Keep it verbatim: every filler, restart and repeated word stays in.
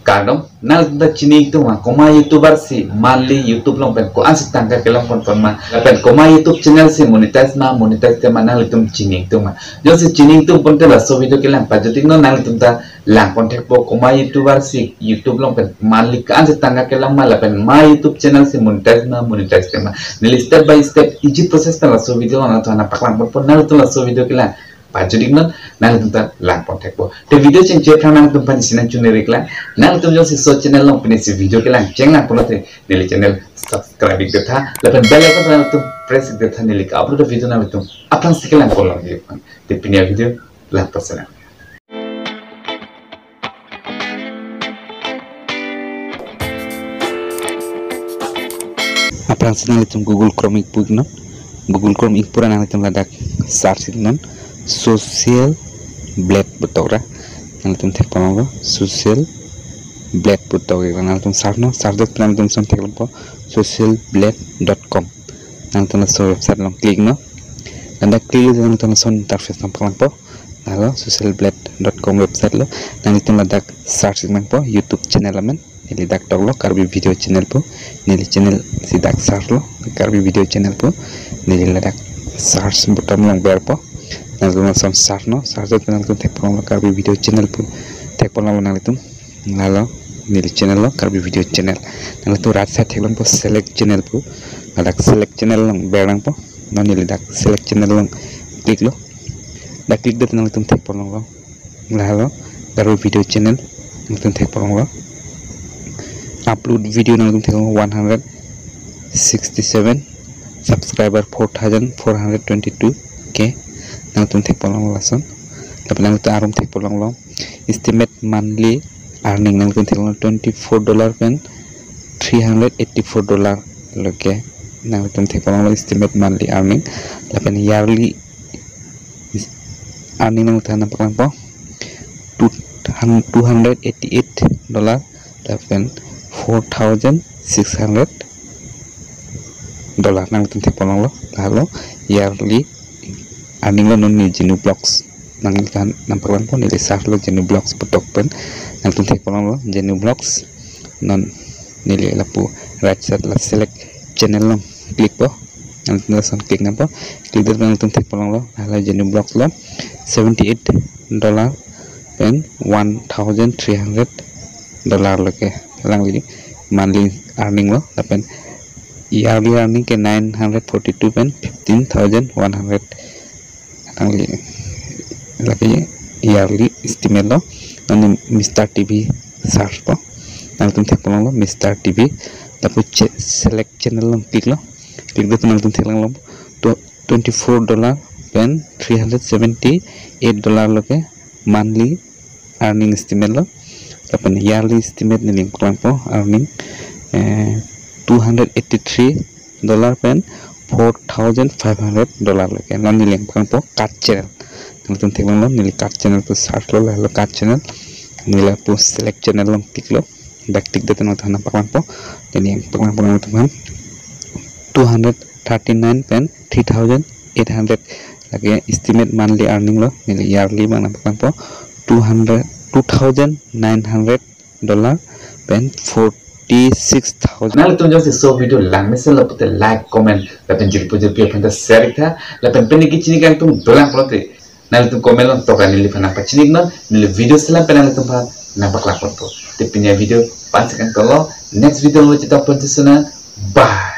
Kardom, nanglitum ta chini ingtung ma, komat YouTuber si monthly YouTube along pen ko-ansi tangka kelong ponpon ma, lapen komat YouTube channel si monetize ma, monetize te ma, nanglitum chini ingtung ma. Jongsi chini ingtung ponte laso video kelang pajut iknon, nanglitum ta lang pon thekpo, komat YouTuber si YouTube along pen monthly ko-ansi tangka kelong ma, lapen komat YouTube channel si monetize ma, monetize te ma. Neli step by step easy process pen laso video along nangtum aphan nangpaklang ponpo, nanglitum laso video kelang pajut iknon, nanglitum ta lang pon thekpo. Te video chengche aphrang nangtum aphan isi nangchuniri iklang, nanglitum jongsi laso channel along pensi video kelang chenglang pulote neli channel subscribe ik detha, lapen bell icon ta nangtum press ik detha, neli ka-upload video nanglitum aphrangsi kelang pon long ik phan. Te pini avideo lang pon sena. Aphrangsi nanglitum Google Chrome ingpu iknon. Google Chrome ingpura nanglitum ladak search iknon, Social Blade pu tokra. Nanglitum thek pon longlo, Social Blade pu tokra. Nanglitum search non, search det nanglitum lason theklongpo, social blade dot com. Nanglitum laso website along click non. Ladak click nanglitum lason interface nangpaklangpo. Lahelo social blade dot com website lo. Nanglitum ladak search nangpo YouTube channel amen. Neli dak toklo Karbi Video Channel pu. Neli channel si dak search lo, Karbi Video Channel pu. Neli ladak search button along berpo. Nanglitum lason search non, search det nanglitum thek pon longlo Karbi Video Channel pu. Thek pon longlo nanglitum. Lahelo neli channel lo, Karbi Video Channel. Nanglitum right side theklongpo select channel pu. Ladak select channel along ber nangpo. Non neli dak select channel along click lo. Dak click det nanglitum thek pon longlo. Lahelo Karbi Video Channel, nanglitum thek pon longlo. Upload video nanglitum thek longlo one hundred sixty-seven, subscriber four thousand four hundred twenty-two K. Nanglitum thek pon longlo lason. Lapen nanglitum arum thek pon longlo. Estimate monthly earning nanglitum thek longlo twenty-four dollar pen three hundred eighty-four dollar lo ke. Nanglitum thek pon longlo estimate monthly earning. Lapen yearly earning nanglitum aphan nangpaklangpo two hundred eighty-eight dollar lapen four thousand six hundred dollar. Nanglitum thek pon longlo, lahelo yearly earning lo. Non neli Genu Vlogs nangtum aphan nangpaklangpo, neli search lo Genu Vlogs pu tok pen. Nanglitum thek pon longlo Genu Vlogs. Non neli lapu right side la select channel along click po. Nanglitum lason click nangpo. Click det nanglitum thek pon longlo, lahelo Genu Vlogs lo, seventy-eight dollar pen one thousand three hundred dollar lo ke. Alangli monthly earning lo, lapen yearly earning ke nine hundred forty-two pen fifteen thousand one hundred. Alangli lake yearly estimate lo. Non neli Mister T V search po. Nanglitum thek pon longlo Mister T V. Lapu che-, select channel along click lo. Click det nanglitum thek longlo twenty-four dollar pen three hundred seventy-eight dollar lo ke monthly earning estimate lo. Lapen yearly estimate neli nangpaklangpo earning, eh, two hundred eighty-three dollar pen four thousand five hundred dollar lo ke. Non neli nangpaklangpo cut channel. Nanglitum thek longlo, neli cut channel pu search lo, lahelo cut channel. Neli lapu select channel along click lo. Dak click det nanglitum aphan nangpaklangpo. Neli nangpaklangpo nanglitum aphan. Two hundred thirty-nine pen three thousand eight hundred lake estimate monthly earning lo. Neli yearly abang nangpaklangpo. Two hundred, two thousand nine hundred dollar pen forty-six thousand. Nanglitum jongsi laso video langmesen lo pute like, comment lapen jirpo jirpi aphan ta share ik tha. Lapen pini kechini kangtung dolang pulote nanglitum comment along tokra neliphan nangpachini iknon, neli video selam pen nanglitum aphan nangpaklang ponpo. Te pini avideo la-an si kangtolo, next video along chetong pon thusonang. Bye.